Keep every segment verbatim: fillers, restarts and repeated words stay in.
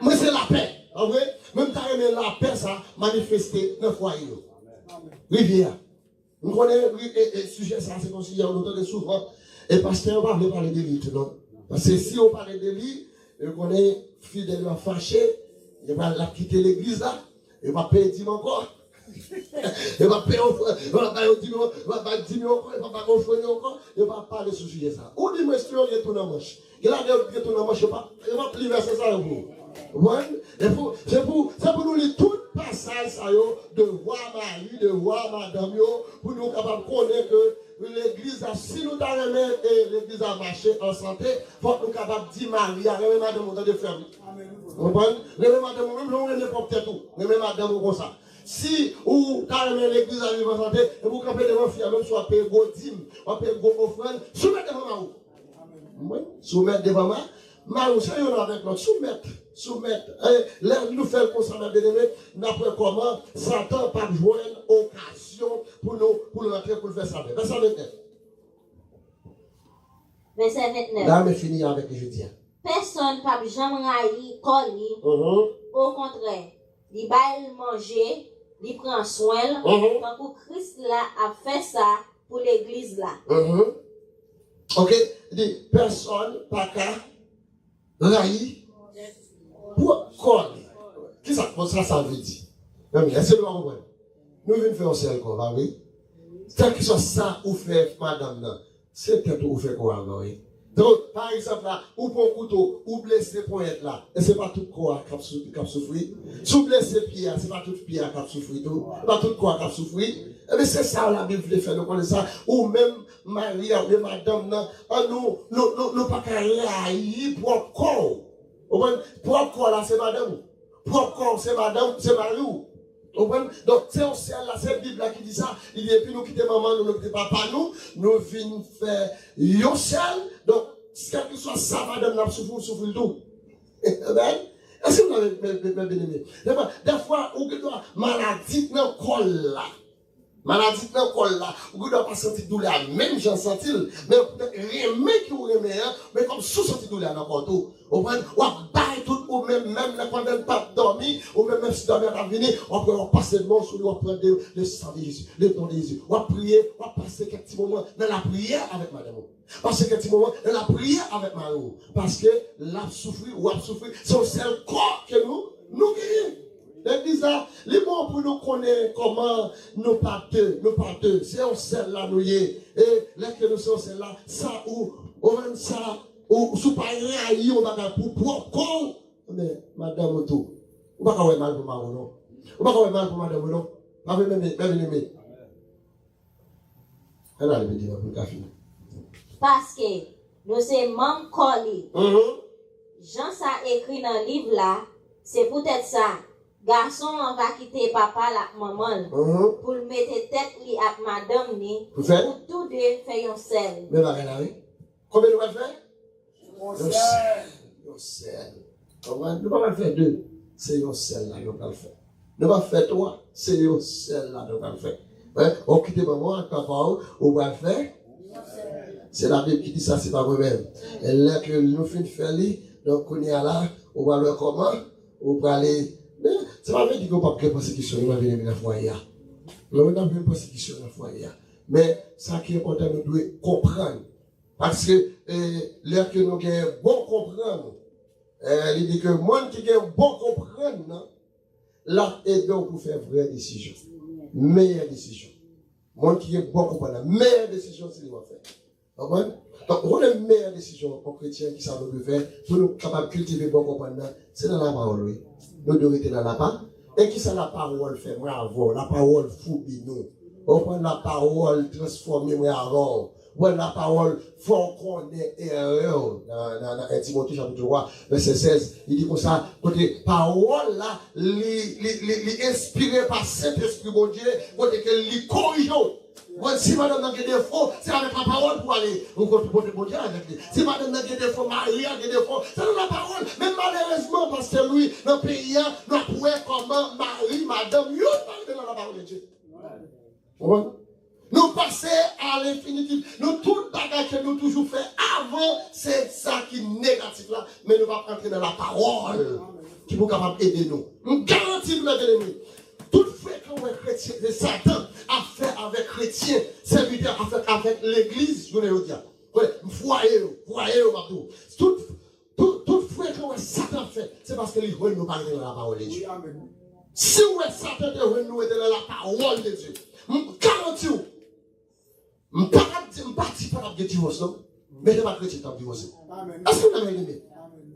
Mwen se lapè, pa vre? Men m ta renmen lapè sa manifeste nan fwaye yo. Rivyè a. M konnen ri- e, e, sijè sa se yon sijè nou tande souvan. E pastè yo pa vle pale de li tou non. Paske si yo pale de li, yo konnen fidèl yo ap fache, yo pral ap kite legliz la, yo pa peye dim ankò. Yo pa peye ofrann, yo pa bay yo dim yo, yo pa bay dim yo ankò, yo pa bay ofrann yo ankò, yo pa pale sou sijè sa. Ou di mwen si yo gen tou nan manch. Gen la gen tou nan manch, yo pa yo pa pli vèsè sa yo pou ou. Konprann? E pou, se pou, se pou nou li tout pasaj sa yo, devwa mari, devwa madanm yo, pou nou kapab konnen ke legliz la, si nou ta renmen e legliz la mache an sante, fòk nou kapab di mari a, renmen madanm ou, tande frè m. Konprann? Renmen madanm ou, menm jan ou renmen pwòp tèt ou, renmen madanm ou konsa. Si ou ta renmen legliz la viv an sante, epi ou kanpe devan fi a, menm si w ap peye gwo dim, w ap peye gwo ofrann, soumèt devan mari w. Wi, soumèt devan mari. Mari w se youn avèk lòt, soumèt, soumèt. E, lè nou fè l konsa, mè byeneme, n ap wè kòman Satan p ap jwenn okazyon pou nou, pou l rantre, pou l fè sa. Vèsè vennèf. Vèsè vennèf. La, men fini avèk li jodi a. Pèsonn p ap janm rayi kò li. Mhm. Okontrè, li ba l manje, li pran swen l, mhm, tankou Kris la ap fè sa pou legliz la. Mhm. Ok, li di, pèsonn pa ka rayi pwòp kò li. Kisa bon, sa, sa vle di? Mezanmi, èske nou pa konprann? Nou vin fè yon sèl kò, pa vre? Kèlkeswa sa ou fè madanm nan, se tèt ou ou fè kò a ankò, wi. Donk, pa egzanp la, ou pran kouto, ou blese ponyèt la, e se pa tout kò a k ap sou- k ap soufri? Si w blese pye a, se pa tout pye a k ap soufri tou? Se pa tout kò a k ap soufri? Ebyen, se sa Labib vle fè nou konnen sa. Ou menm, mari a oubyen madanm nan, an nou, nou, nou, nou pa ka rayi pwòp kò w. Ou konprann? Pwòp kò w la, se madanm ou. Pwòp kò w, se madanm, se mari w. Ou konprann? Donk, se yon sèl la, se Bib la ki di sa. Li di, epi nou kite manman nou, nou kite papa nou, nou vin fè yon sèl. Donk, kèlkeswa sa madanm nan ap soufri, ou soufri l tou. Amen. Èske nou la, mè byeneme? Dèfwa, ou gen dwa maladi nan kò l la. Maladi nan kò l la, ou gen dwa pa santi doulè a menm jan santi l, men ou poutèt renmen ke w renmen an, men kòmsi w santi doulè a nan kò w tou. Ou konprann? W ap bay tout ou menm, menm nan pandan l p ap dòmi, ou menm, menm si dòmi a t ap vini, w ap wè w ap pase men w sou li, w ap pran de, le sang de Jésus, le nom de Jésus. W ap priye, w ap pase kèk ti moman nan lapriyè avèk madanm ou. Pase kèk ti moman nan lapriyè avèk mari w. Paske l ap soufri, w ap soufri. Se yon sèl kò ke nou, nou genyen. Legliz la, li bon pou nou konnen kòman nou pa de, nou pa de. Se yon sèl la nou ye. E lè ke nou se yon sèl la, sa ou, ou menm sa, ou, si w pa rayi yon bagay pou pwòp kò w, men madanm ou tou. Ou pa ka wè mal pou mari w, non. Ou pa ka wè mal pou madanm ou, non. Pa vre, men, men, men, men, men. Ann ale pete nan pou l ka fini. Paske nou se manm kò li. Mhm. Jan sa ekri nan liv la, se poutèt sa, gason an va kite papa l ak manman l, mhm, pou l mete tèt li ak madanm ni, pou fè, pou tou de fè yon sèl. Men bagay la, wi. Konbyen nou pral fè? Yon sèl. Yon sèl. Konprann? Nou pa pral fè de. Se yon sèl la nou pral fè. Nou pa fè twa. Se yon sèl la nou pral fè. Wi, ou kite manman w ak papa w, ou pral fè. Se Labib ki di sa, se pa mwen menm. E lè ke nou fin fè li, donk kounye a la, ou pral wè kòman ou prale. Men, sa pa vle di ke w p ap gen pèsekisyon, nou pa vin nan fwaye a. Nou pa vin pèsekisyon nan fwaye a. Men, sa ki enpòtan, nou dwe konprann. Paske, e, lè ke nou gen bon konprann, e, li di ke moun ki gen bon konprann nan, l ap ede w pou fè vrè desizyon. Meyè desizyon. Moun ki gen bon konprann nan, meyè desizyon se li w ap fè. Konprann? Donk, ou konnen meyè desizyon yon kretyen, ki sa nou dwe fè pou nou kapab kiltive bon konprann nan, se nan lapawòl, wi. Nou dwe rete nan lapa. E ki sa lapawòl fè mwen avè w? Lapawòl foubi nou. Ou konprann? Lapawòl transfòme mwen avè w. Ou konprann? Lapawòl fè w konnen erè w. Nan, nan, nan en Timote chapit twa, vèsè sèz, li di konsa, kote pawòl la, li, li, li, li enspire pa Sentespri Bondye, kote ke li korije w. Bon, si madanm nan gen defo, se avèk lapawòl pou ale. Ou konn pote Bondye avèk li. Si madanm nan gen defo, mari a gen defo, se nan lapawòl. Men malerezman, pastè Louis, nan peyi a, n ap wè kòman mari, madanm, youn pa rete nan lapawòl de Dye. Konprann? Nou pase a lenfinitif. Nou tout bagay ke nou toujou fè avan, se sa ki negatif la, men nou p ap antre nan lapawòl ki pou kapab ede nou. M garanti nou, mè byeneme, tout frekan w wè kretyen, se Satan ap fè avèk kretyen, sèvitè ap fè avèk legliz, jounen jodi a. Konnen, fwaye yo, fwaye yo, m ap di w. Tout, tout, tout frekan w wè Satan ap fè, se paske li jwenn nou pa rete nan lapawòl de Dye. Si w wè Satan te jwenn nou rete nan lapawòl de Dye, m garanti w, m pa t ap di, m pa di pa t ap gen divòs, non. Men se pa kretyen k t ap divòse. Èske w ta renmen?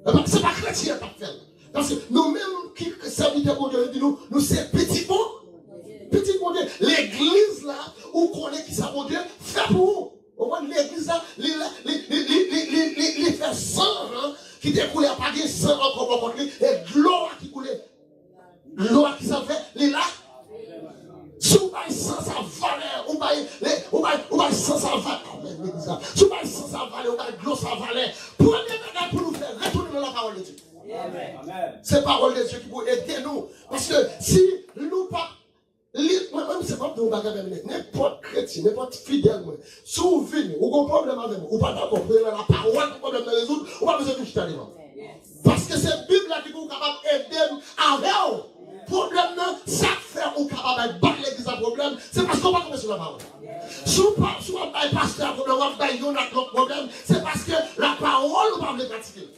Se pa, se pa kretyen k ap fè l. Paske nou menm ki sèvitè Bondye, li di nou, nou se pitit Bon-, pitit Bondye. Legliz la, ou konnen ki sa Bondye fè pou ou. Ou konprann? Legliz la, li, li, li fè san an ki te koule a, pa gen san ankò bò kòt li, e dlo a ki koule. Dlo a ki sa l fè? Li la. Si w bay san sa valè, ou bay, le, ou bay, ou bay san sa valè. Amèn, legliz la. Si w bay san sa valè, ou bay dlo sa valè. Premye bagay pou nou fè, retounen nan lapawòl de Dye. Se pawòl de Dye ki pou ede nou. Paske si nou pa li, mwen menm, se pa pou yon bagay fèminen. Nenpòt kretyen, nenpòt fidèl mwen, si w vini, ou gen pwoblèm avè mwen, ou pa dakò pou l nan lapawòl pou pwoblèm nan rezoud, ou pa bezwen vin chita devan m. Paske se Bib la ki pou kapab ede m avè w. Pwoblèm nan, sa k fè ou kapab al bay legliz la pwoblèm, se paske w pa tonbe sou lapawòl. Si w pa, si w ap bay pastè a pwoblèm, w ap bay youn ak lòt pwoblèm, se paske lapawòl ou pa vle pratike l.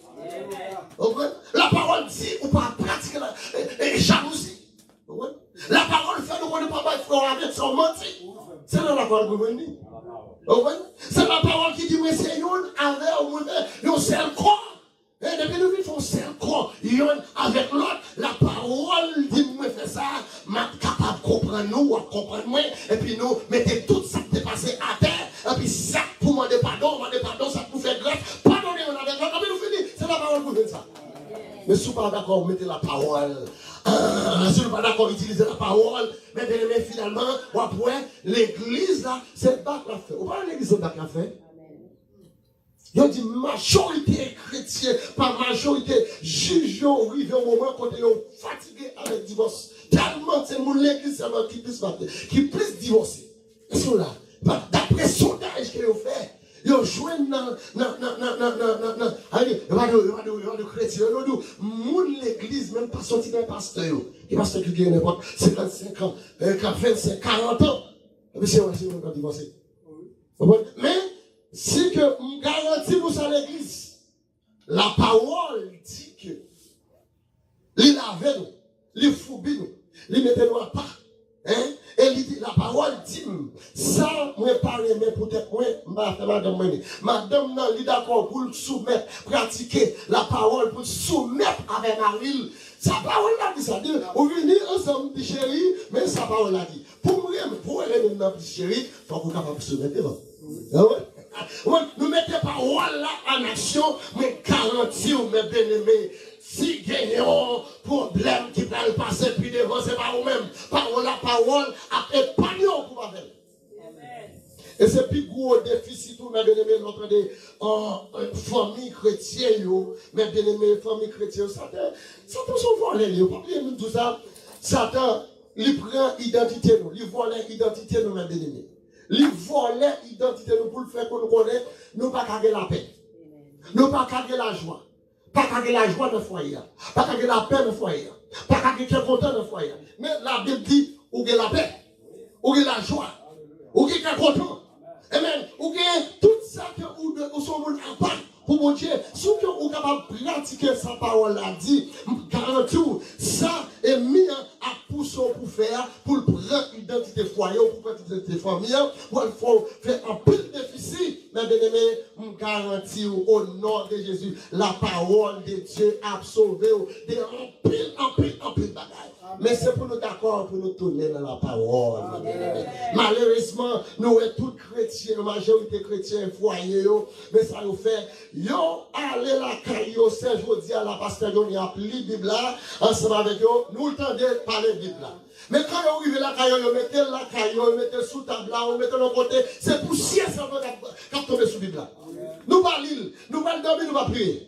Ou konprann? Lapawòl di ou pa pratike la, e, e, jalouzi. Ou konprann? Lapawòl fè nou konnen pa bay frè w avèk sa w manti. Se nan lapawòl pou mwen li. Ou konprann? Se lapawòl ki di mwen se youn avè w, mwen fè yon sèl kò. E depi nou vin fè yon sèl kò, youn avèk lòt, lapawòl di mwen fè sa, m ap kapab konprann nou, w ap konprann mwen, epi nou mete tout sa k te pase atè, epi sa k pou mande padon, mande padon, sa k pou fè gras, padone youn avèk lòt, epi nou fini. Se lapawòl pou jwenn sa. Men si w pa dakò, ou mete lapawòl. Ah, si nou pa dakò, itilize lapawòl. Men byeneme, finalman, w ap wè, legliz la, se bak l ap fè. Ou pa wè legliz se bak l ap fè? Yo di majorite kretyen, pa majorite jij yo rive yon moman kote yo fatige avèk divòs. Tèlman se moun legliz sèlman ki plis fatige, ki plis divòse. Èske w la? Pa, daprè sondaj ke yo fè, yo jwenn nan, nan, nan, ale, yo pa de, yo pa de, yo pa de kretyen, yo di w, moun legliz menm pa soti nan pastè yo. Gen pastè ki gen nenpòt senkannsenk an, eh, ka vennsenk, karant an. Epi se yo, se yo menm k ap divòse. Konprann? Men, si ke m garanti nou sa legliz, lapawòl di ke li lave nou, li foubi nou, li mete nou apa. Hein? E li di, lapawòl di m, sa mwen pa renmen pou tèt mwen, m pa fè madanm mwen li. Madanm nan, li dakò pou l soumèt, pratike lapawòl pou l soumèt avè mari l. Sa pawòl la di sa. Di, ou vini ansanm, di cheri, men sa pawòl la di. Pou m renmen, pou w renmen m nan plis cheri, fòk ou kapab soumèt devan. Ah ouais? Wi, nou mete pawòl la an aksyon, mwen garanti w, mè byeneme, si gen yon pwoblèm ki pral pase pi devan, se pa ou menm. Pawòl la, pawòl ap epanye w pou w pa fè l. E se pi gwo defi, sitou, mè byeneme, lè w tande, an, an, fanmi kretyen yo, mè byeneme, fanmi kretyen yo, Satan, Satan se yon vòlè, li, yo pa bliye nou di sa. Satan, li pran idantite nou, li vòlè idantite nou, mè byeneme. Li vòlè idantite nou pou l fè pou nou konnen nou pa ka gen lapè. Nou pa ka gen lajwa. Pa ka gen lajwa nan fwaye a. Pa ka gen lapè nan fwaye a. Pa ka gen kè kontan nan fwaye a. Men Labib di, ou gen lapè. Ou gen lajwa. Ou gen kè kontan. Amen. Ou gen tout sa ke ou de, ou se yon moun apa pou Bondye. Si w ke ou kapab pratike sa pawòl la di, m garanti w, sa enmi an ap pouse w pou fè a, pou l pran idantite fwaye w, pou pran idantite fanmi an, pou al fè w fè anpil defisi. Mè byeneme, m garanti w, o non de Jezi, lapawòl de Dye ap sove w de anpil, anpil, anpil bagay. Men se pou nou dakò pou nou tounen nan lapawòl. Malerezman, nou wè tout kretyen, majorite kretyen fwaye yo, men sa yo fè, yo ale lakay yo, se jodi a la pastè Johnny ap li Bib la ansanm avèk yo, nou tande pale Bib la. Men kan yo rive lakay yo, yo mete l lakay yo, yo mete l sou tab la, yo mete l yon kote, se pousyè sèlman k ap, k ap tonbe sou Bib la. Nou pa li l, nou pral dòmi, nou pa priye.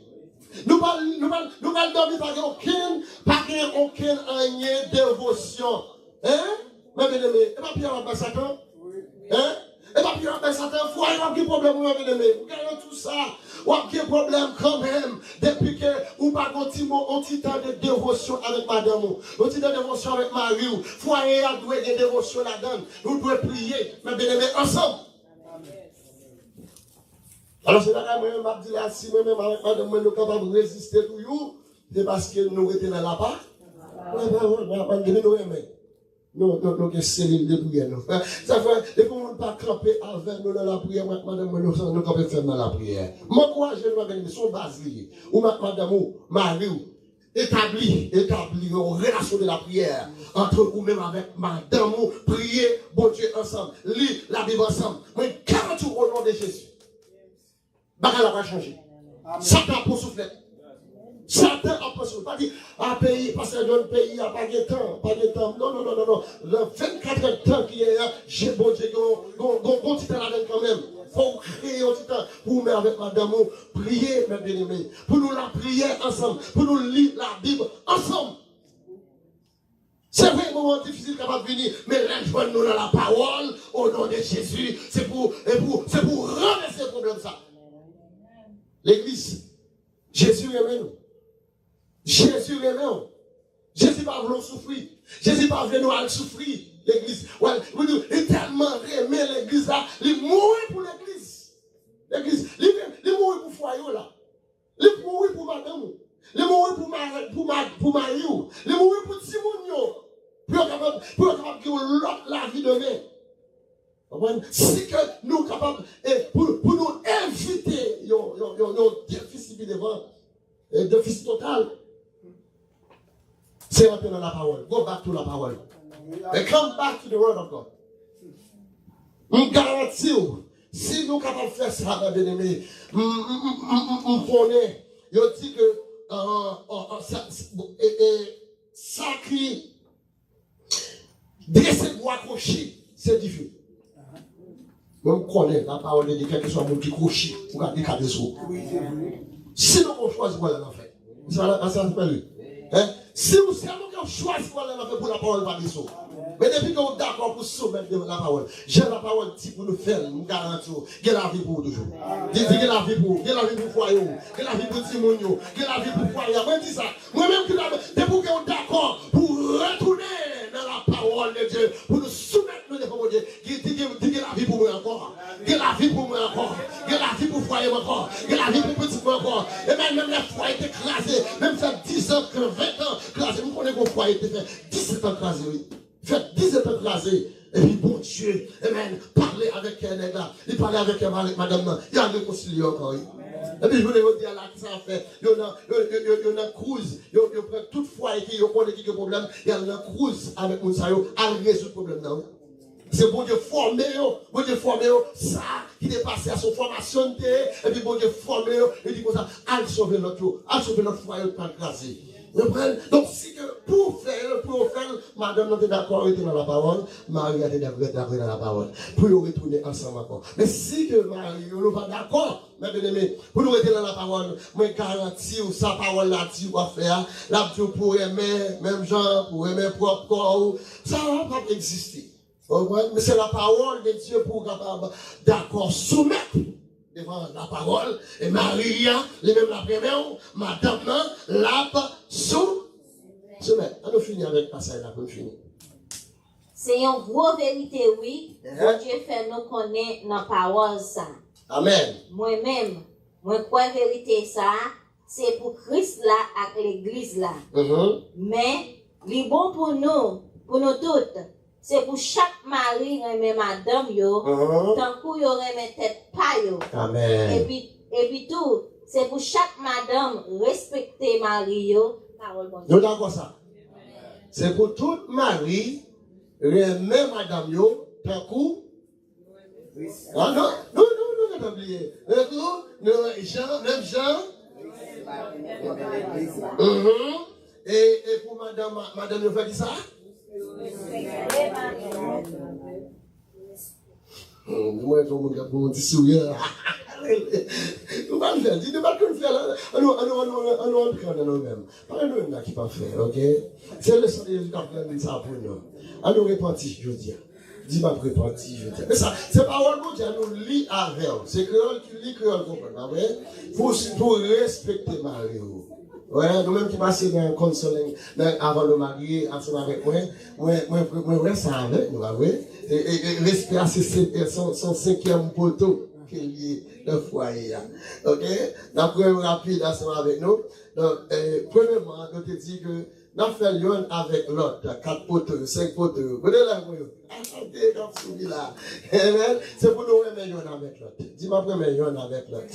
Nou pral, nou pral, nou pral dòmi, pa gen okenn, pa gen okenn anyen devosyon. Hein? Mè byeneme, e pa pyè w ap bay Satan? Hein? E pa pye w ap bay Satan, fwaye w ap gen pwoblèm, wi, mwen byeneme. Ou gen tout sa, w ap gen pwoblèm kanmenm. Depi ke ou pa gon ti mo, on ti tan de devosyon avèk madanm ou, on ti tan de devosyon avèk mari w, fwaye a dwe gen devosyon ladan l. Nou dwe priye, mwen byeneme, ansanm. Alò, se bagay mwen menm m ap di la, si mwen menm avèk madanm mwen nou kapab reziste toujou, se paske nou rete nan lapa, nan lapawòl, nan lapawòl, depi nou renmen. Nou, nou, nou gen selil de priyè nou. Sa fè, depi yon moun pa kanpe avè nou nan lapriyè, mwen ak madanm mwen, nou, nou kanpe fèm nan lapriyè. M ankouraje nou, mwen byeneme, se yon baz li ye. Ou ak madanm ou, mari w, etabli, etabli yon relasyon de lapriyè ant ou menm avèk madanm ou, priye Bondye ansanm, li Labib ansanm. Mwen garanti w, o non de Jezi, bagay la pral chanje. Satan ap pran souflèt. Satan ap pran souflèt. Pa di, a, peyi, pastè John, peyi a pa gen tan, pa gen tan. Non, non, non, non, non. Nan vennkat èdtan ki genyen an, je Bondye gen yon, gon, gon, gon ti tan ladan l kanmenm. Fò w kreye yon ti tan pou ou menm avèk madanm ou priye, mwen byeneme. Pou nou lapriyè ansanm, pou nou li Labib ansanm. Se vre, moman difisil kapab vini, men lè l jwenn nou nan lapawòl, o non de Jezi, se pou, e pou, se pou ranvèse pwoblèm sa. Legliz, Jezi renmen nou. Jezi renmen w. Jezi pa vle w soufri. Jezi pa vle nou al soufri. Legliz, wè, li tèlman renmen legliz la, li mouri pou legliz. Legliz, li, li mouri pou fwaye w la. Li mouri pou madanm ou. Li mouri pou mari, pou ma-, pou mari w. Li mouri pou timoun yo. Pou yo kapab, pou yo kapab gen yon lòt lavi demen. Konprann? Si ke nou kapab, e, pou, pou nou evite yon, yon, yon, yon defisi pi devan, e, defisi total. Se rantre nan lapawòl. Go back to lapawòl. And come back to the word of God. M garanti w, si nou kapab fè sa, mwen byeneme, m, m, m, m, m, m konnen, yo di ke, euh, euh, euh, sa, e, e, sa ki drese bwa kwochi, se dife. Mwen, m konnen, lapawòl de Dye, kèlkeswa moun ki kwochi, ou ka dekadre sou ou. Si nou kon chwazi pou al nan lanfè, se pa la, pa sa, se pa li. Hein? Si ou sèlman ke w chwazi pou al nan lanfè pou lapawòl pa desann. Men depi ke w dakò pou soumèt devan lapawòl, jan lapawòl di pou nou fè l, m garanti w, gen lavi pou ou toujou. Di, di gen lavi pou ou, gen lavi pou fwaye w, gen lavi pou timoun yo, gen lavi pou fwaye a. Mwen di sa, mwen menm ki la, depi ke w dakò pou retounen nan lapawòl de Dye, pou nou soumèt nou devan Bondye, di, di, di gen lavi pou mwen ankò. Gen lavi pou mwen ankò. Gen lavi pou fwaye m ankò. Gen lavi pou pitit mwen ankò. E menm, menm lè fwaye te kraze, menm fè diz an, ven an kraze, m konnen gon fwaye te fè disèt an kraze, wi. Fè diz an kraze. Epi Bondye, amen, pale avèk kè nèg la. Li pale avèk kè mari, madanm nan. Y al rekonsilye ankò, wi. Epi jounen jodi a la, ki sa y ap fè? Yo nan, yo, yo, yo, yo nan cruise. Yo, yo pran tout fwaye ki yo konnen ki gen pwoblèm. Y al nan cruise avèk moun sa yo. Al rezoud pwoblèm nan, wi. Se Bondye fòme yo, Bondye fòme yo. Sa ki te pase a, se yon fòmasyon li te ye, epi Bondye fòme yo, li di konsa, al sove lòt yo, al sove lòt fwaye yo ki pral kraze. Ou konprann? Donk, si ke pou w fè l, pou yo fè l, madanm nan te dakò rete nan lapawòl, mari a te dakò rete nan lapawòl. Pou yo retounen ansanm ankò. Men si ke mari yo, nou pa dakò, mè byeneme, pou nou rete nan lapawòl, mwen garanti w, sa pawòl la di w ap fè a, l ap di w pou w renmen, menm jan, pou w renmen pwòp kò w, sa p ap egziste. Ou konprann? Men se lapawòl de Dye pou w kapab dakò soumèt devan lapawòl. E mari a, li menm l ap renmen w, madanm nan, l ap sou, soumèt. An nou fini avèk pasaj la pou n fini. Se yon gwo verite, wi. Bondye fè nou konnen nan pawòl sa. Amèn. Mwen menm, mwen kwè verite sa a, se pou Kris la ak legliz la. Men, li bon pou nou, pou nou tout. Se pou chak mari renmen madanm yo, tankou yo renmen tèt pa yo. Amèn. Epi, epi tou, se pou chak madanm respekte mari yo. Pawòl Bondye. Nou dakò sa? Se pou tout mari renmen madanm yo, tankou Ah, non, non, non, non, gentan bliye. Tankou, nou, jan, menm jan. Mhm. E, e pou madanm, madanm yo fè ki sa? Hmm, mwen, yon moun k ap pran yon ti souri. Nou pa fè, di, nou pa konn fè la. An nou, an nou, an nou, an nou, an nou, an nou, an nou menm. Pa nou menm la ki pa fè, oke? Se leson de Jezi k ap grandi sa pou nou. An nou repanti jodi a. Di, "M ap repanti jodi a." Men sa, se pawòl Bondye a nou li avè w. Se kreyòl ki li, kreyòl konprann, pa vre? Pou, pou respekte mari w. Wè, nou menm ki pase nan counseling, nan avan nou marye, ansanm avèk mwen, mwen, mwen, mwen wè sa avèk nou, pa vre? E, e, e respè a, se, se, se, se yon senkyèm poto ke l ye nan fwaye a. Oke? N ap wè yo rapid ansanm avèk nou. Donk, eh, premyèman, nou te di ke n ap fè l yonn avèk lòt. Kat poto yo, senk poto yo. Kote lè mwen yo? Asante k ap souri la. Amen. Se pou nou renmen yonn avèk lòt. Di, "M ap renmen yonn avèk lòt."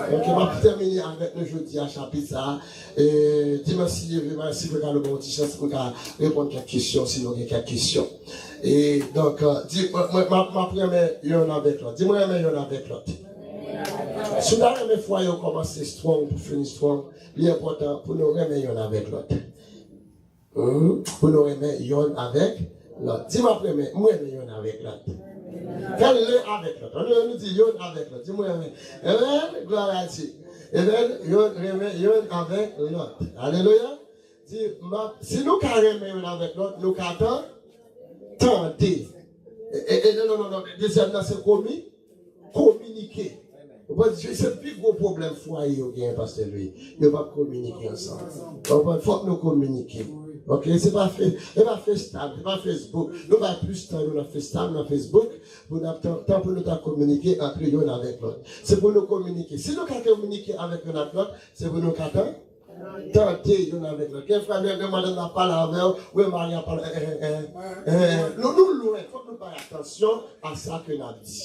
Oke, m ap tèmine avèk nou jodi a chapit sa a. E, dimanch si Dye vle, si Bondye ka ban yon ti chans pou n ka reponn kèk kesyon, si nou gen kèk kesyon. E, donk, eh, di, mwen, mwen, m ap, m ap renmen yonn avèk lòt. Di, "Mwen renmen yonn avèk lòt." Si w ta renmen fwaye w kòmanse strong pou fini strong, li enpòtan pou nou renmen yonn avèk lòt. Hmm? Pou nou renmen yonn avèk lòt. Di, "M ap renmen, mwen renmen yonn avèk lòt." Fè l len avèk lòt. Ann nou, nou di yonn avèk lòt. Di, "Mwen renmen." Amen. Glwa a Dye. Amen. Yonn renmen yonn avèk lòt. Alelouya. Di, "M ap," si nou ka renmen yonn avèk lòt, nou ka tan-, tande. E, e, e, non, non, non, non. Dezyèm nan, se komi-, kominike. Ou konprann? Se, se pi gwo pwoblèm fwaye yo genyen, pastè Louis. Yo p ap kominike ansanm. Ou konprann? Fòk nou kominike. Oke? Se pa fe-, se pa FaceTime, se pa Facebook. Nou bay plis tan nou nan FaceTime, nan Facebook, pou n ap tan, tan pou nou ta kominike antre yonn avèk lòt. Se pou nou kominike. Si nou ka kominike avèk yonn ak lòt, se pou nou ka tan-, tande yonn avèk lòt. Gen frè, gen madanm nan ap pale avè w, wi, mari a pale, eh, eh, eh, eh, eh. Nou, nou lwen, fòk nou bay atansyon a sa ke n ap di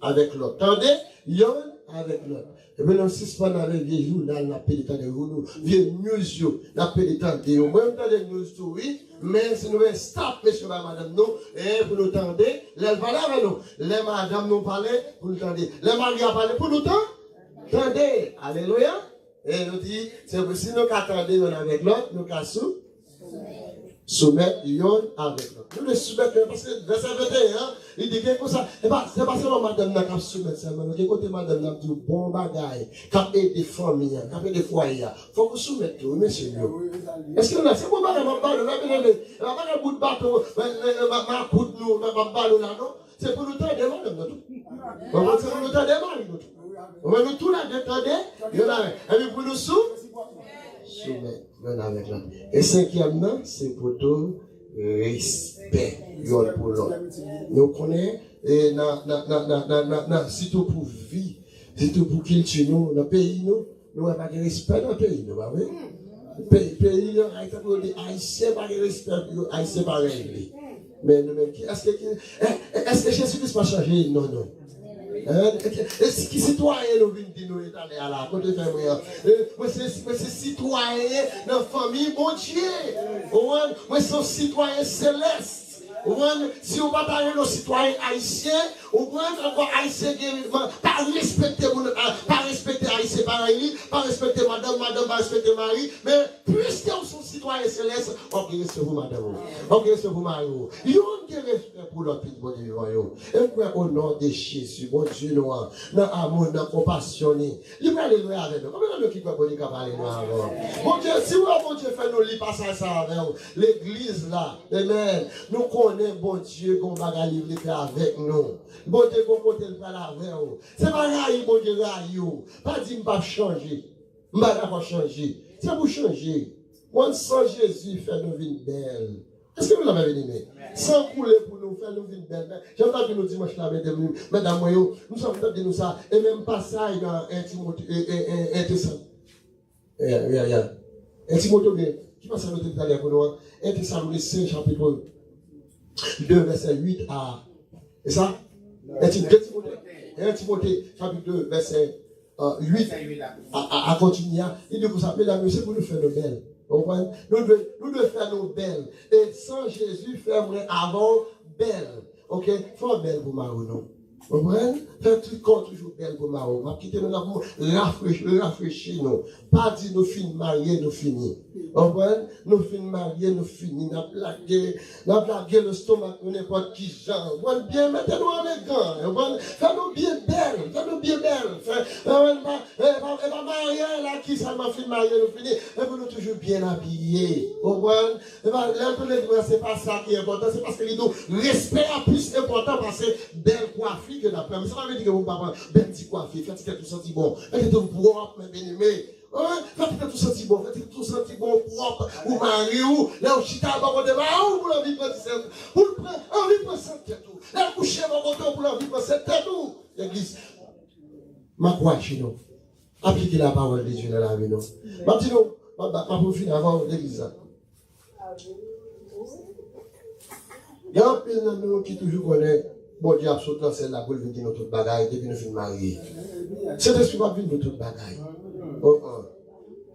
avèk lòt. Tande, yonn avèk lòt. Epi nou sispann avèk vye jounal n ap pede tande, jounal, vye news yo, n ap pede tande yo. Mwen, m tande news tou, wi, men si nou vle stop mesye bay madanm nou, eh, pou nou tande, lè l pale avè nou. Lè madanm nou pale, pou nou tande. Lè mari a pale, pou nou tan-, tande. Alelouya. E nou di, se pou si nou ka tande yonn avèk lòt, nou ka sou, soumèt yonn avèk lòt. Nou dwe soumèt yonn, paske vèsè venteyen an, li di gen konsa, e pa, se pa sèlman madanm nan k ap soumèt sèlman, non. Gen kote madanm nan ap di w bon bagay, k ap ede fanmi an, k ap ede fwaye a. Fòk ou soumèt tou, wi, mesye m yo. Èske nou la? Se bon bagay m ap ba nou la, byeneme. E pa bagay bout baton, ma-, ma-, ma-, makout nou, m ap ba nou la, non. Se pou nou tande madanm nou tou. Bon, se pou nou tande mari nou tou. Bon, nou tou la de tande, yonn avèk. Epi pou nou sou, soumèt yonn avèk lòt. E senkyèm nan, se poto respè yonn pou lòt. Nou konnen, e nan, nan, nan, sitou pou vi, sitou pou kilti nou, nan peyi nou, nou wè pa gen respè nan peyi nou, pa vre? Peyi, peyi nou, Ayiti, pou yo di Ayisyen pa gen respè pou yo, Ayisyen pa règle. Men nou menm, ki, èske, ki, è-, è-, èske Jezi Kris pa chanje non nou? Hein? Èske, èske ki sitwayen nou vin di nou ye talè a la? Kote fè mwen an? E, mwen se, mwen se sitwayen nan fanmi Bondye. Ou konprann? Mwen se yon sitwayen selès. Ou konprann? Si w pa ta rele w sitwayen ayisyen, ou konprann? Ankò ayisyen gen, pa respekte moun, a, pa respekte ayisyen parèy li, pa respekte madanm, madanm pa respekte mari. Men, piske w se yon sitwayen selès, w ap gen respè pou madanm ou. W ap gen respè pou mari ou. Youn gen respè pou lòt, pitit Bondye vivan yo. E m kwè, o non de Jezi, Bondye nou an, nan amou, nan konpasyon li, li prale lwen avè nou. Konbyen nan nou ki kwè Bondye ka pale lwen avè w? Bondye, si w wè Bondye fè nou li pasaj sa avè w, legliz la, amen. Nou konnen Bondye gon bagay li vle fè avèk nou. Bondye gon kote l pral avè w. Se pa rayi Bondye rayi w. Pa di, "M p ap chanje. M pa dakò chanje." Se pou chanje. Mwen, san Jezi fè nou vin bèl. Èske nou la, byeneme? San koule pou nou, fè nou vin bèl. Men, jan m t ap di nou dimanch la, medam, medam mwen yo, m santi m t ap di nou sa, e menm pasaj nan en Timote, e, e, e, en Tesalonisen. Ya, ya, ya. En Timote, oubyen, ki pasaj nou te li talè pou nou an? En Tesalonisen, chapit de, vèsè uit a, e sa? En Ti-, de Timote. En Timote, chapit de, vèsè, euh, uit a, a, a kontinye a. Li di konsa, medam yo, se pou nou fè nou bèl. Ou konprann? Nou dwe, nou dwe fè nou bèl. E san Jezi fè mwen avè w bèl. Oke? Fè w bèl pou mari w, non. Konprann? Fè tout kò w toujou bèl pou mari w. M ap kite nou la pou rafrechi, rafrechi nou. Pa di nou fin marye, nou fini. Konprann? Nou fin marye, nou fini. N ap lage, n ap lage lestomak nou nenpòt ki jan. Konprann? Byen mete nou an legan. Konprann? Fè nou byen bèl. Fè nou byen bèl. Fè, konprann? Pa, e pa, e pa marye la ki Sèlman fin marye, nou fini, epi nou toujou byen abiye. Konprann? Epa, lè nou tounen di mwen, se pa sa ki enpòtan, se paske li di w respè a plis enpòtan pase bèl kwafi ke n ap pran. Men sa pa vle di ke pou w pa pran bèl ti kwafi, fè ti tèt ou santi bon, fè tèt ou pwòp, men byeneme. Wi, fè ti tèt ou santi bon, fè ti tèt ou santi bon, pwòp, ou mari w, lè w chita bò kote mari w, pou l anvi pran ti sèl, pou l pran, anvi pran sèl tèt ou. Lè l kouche bò kote w, pou l anvi pran sèl tèt ou. Legliz, m ankouraje nou. Aplike la parole de Dieu nan lavi nou. M ap di nou, m ap, m ap pou fini avan legliz la. Gen anpil nan nou ki toujou konnen Bondye ap sot nan syèl la pou l vin di nou tout bagay depi nou fin marye. Sentespri p ap vin di nou tout bagay. Oh, oh.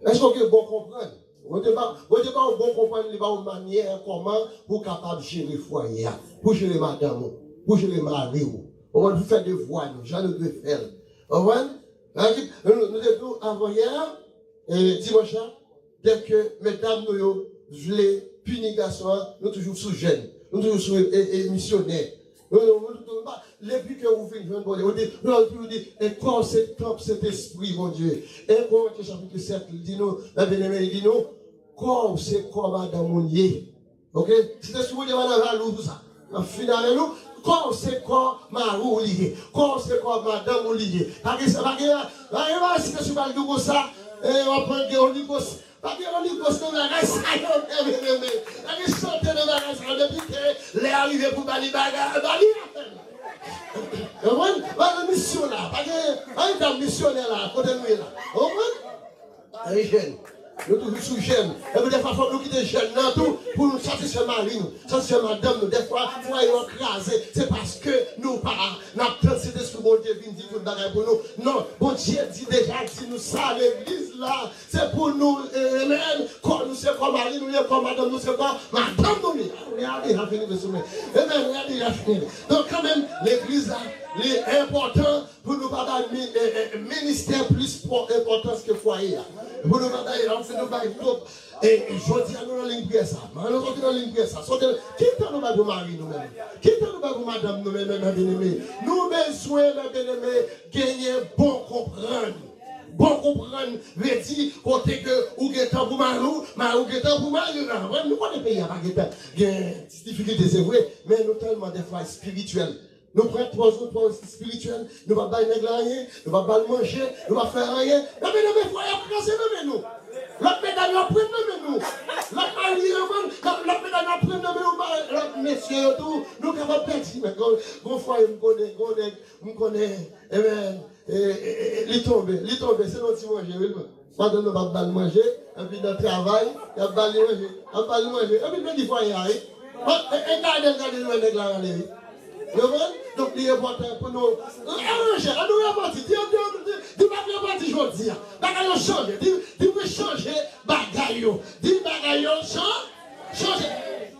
Èske w gen bon konprann? Bondye ba, Bondye ba w bon konprann, li ba w manyè kòman pou w kapab jere fwaye a, pou jere madanm ou, pou jere mari w. Ou konprann? Pou fè devwa nou, jan nou dwe fè l. Ou konprann? Nou, nou te di w avanyè, e, dimanch la, dèke medam nou yo vle pini gason an, nou toujou sou jèn, nou toujou sou e, e, misyonè. Nou, nou, nou, nou, nou pa, depi ke ou vin jwenn Bondye, ou di, nou, nou toujou di, e kò w se tanp Sentespri Bondye. En Korentyen chapit sèt, li di nou, nan byeneme, li di nou, kò w se kò madanm ou l ye. Oke? Sentespri Bondye pa nan jalou pou sa. L ap fini avè nou. Kò w se kò mari w li ye. Kò w se kò madanm ou li ye. Pa gen sa, pa gen, pa gen bagay Sentespri pa di w konsa. E, w ap pran gen Holy Ghost. Pa gen Holy Ghost nan bagay sa yo, byeneme. Pa gen chante nan bagay sa yo. Depi ke lè a rive pou ba li bagay, ba li afè l. Konprann? Pa gen misyon la. Pa gen, pa gen dam misyonè la, kote nou ye la. Konprann? Ay, jèn. Nou toujou sou jèn. Epi dèfwa fòk nou kite jèn nan tou pou nou satisfè mari nou, satisfè madanm nou. Dèfwa fwaye yo ap kraze, se paske nou pa, n ap tann Sentespri Bondye vin di tout bagay pou nou. Non, Bondye di deja, di nou sa, legliz la, se pou nou, e, amen. Kò nou se kò mari nou ye, kò madanm nou se kò madanm nou ye. Mwen a deja fini, mesye, men. Amen, mwen a deja fini. Donk, kanmenm, legliz la, li enpòtan. Pou nou pa bay mi-, e, e, ministè plis pò-, enpòtans ke fwaye a. Pou nou pa bay, anfen, nou bay twòp. E, e jodi a, nou nan liy priyè sa. Mwen, nou soti nan liy priyè sa. Soti, ki tan nou bay pou mari nou menm? Ki tan nou bay pou madanm nou menm, mè byeneme? Nou bezwen, mè byeneme, genyen bon konprann. Bon konprann vle di kote ke ou gen tan pou mari w, mari w gen tan pou mari w. Mwen, nou konnen peyi a pa gen tan. Gen difikilte, se vre, men nou tèlman dèfwa espirityèl. Nou pran pòz nou, pòz espirityèl, nou pa bay nèg la anyen, nou pa ba l manje, nou pa fè anyen. Nan men, nan men fwaye ap kraze nan men nou. Lòt medam yo ap pran nan men nou. Lòt mari yo, lòt, lòt medam yo ap pran nan men nou, lòt mesye yo tou, nou kapab pèdi. Men gon, gon fwaye m konnen, gon nèg m konnen, e, e, e, e, li tonbe, li tonbe, se nan ti manje, wi, mwen. Pandan nou p ap ba l manje, epi nan travay, y ap ba li manje, y ap ba li manje, epi l pèdi fwaye a, wi. Bon, e, e gade l, gade l, wè nèg la rale, wi. Ou konprann? Donk, li enpòtan pou nou aranje, ann nou repanti. Di, di, di, di, di m ap repanti jodi a. Bagay yo chanje. Di, di mwen chanje bagay yo. Di bagay yo chan-, chanje.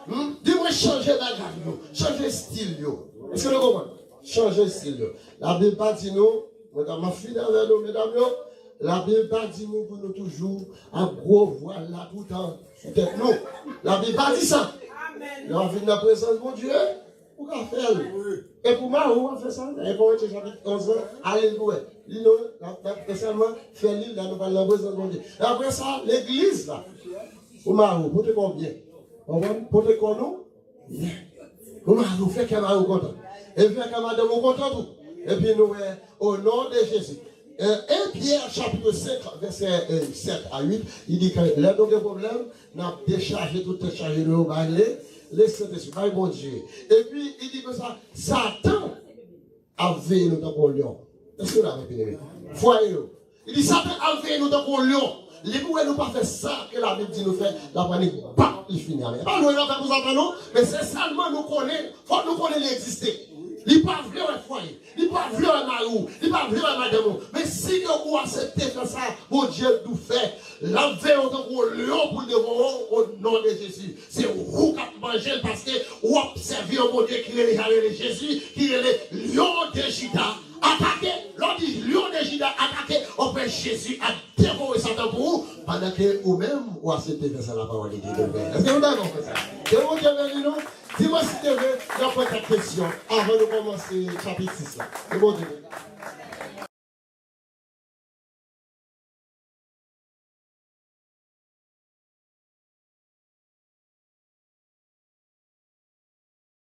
Hmm? Di mwen chanje bagay yo. Chanje estil yo. Èske nou konprann? Chanje estil yo. Labib pa di nou, mwen ta m ap fini avè nou, medam yo, Labib pa di nou pou nou toujou ap gwo vwal la toutan sou tèt nou. Labib pa di sa. Lè w ap vin nan prezans Bondye, ou ka fè l. E pou mari w, w ap fè sa. Nan Korentyen chapit onz lan, ale l pou wè. Li non, n ap, n ap sèlman fè li lè nou pral nan prezans Bondye. E apre sa, legliz la, pou mari w, pote kò w byen. Konprann? Pote kò nou. Pou mari w, fè kè mari w kontan. E fè kè madanm ou kontan tou. Epi nou wè, o non de Jezi. E, en Pyè chapit senk, vèsè, e, sèt a uit, li di ke lè nou gen pwoblèm, n ap dechaje tout tèt chaje nou yo bay le, le Sentespri, bay Bondye. Epi, li di konsa, Satan ap veye nou tankou yon lyon. Èske nou la, mè byeneme? Fwaye yo. Li di, Satan ap veye nou tankou yon lyon. Li pou wè nou pa fè sa ke Labib di nou fè, l ap annik bat li fini avè. E pa lwen l ap fè pou Satan, non, men se sèlman nou konnen, fòk nou konnen li egziste. Li pa vle wè fwaye. Li pa vle wè mari w. Li pa vle wè madanm ou. Men si ke ou aksepte fè sa, Bondye l tou fè. L ap veye w tankou yon lyon pou l devore w, o non de Jezi. Se ou k ap manje l paske w ap sèvi yon Bondye ki rele, ja rele Jezi, ki rele Lyon de Jida. Atake, lè w di Lyon de Jida atake, w ap wè Jezi ap devore Satan pou ou, pandan ke ou menm, ou aksepte fè sa la parole de Dieu fè. Èske nou dakò fè sa? Ke Bondye beni nou. Di mwen si te vle, n ap pran kèk kesyon avan nou kòmanse chapit sis la. Ke Bondye beni.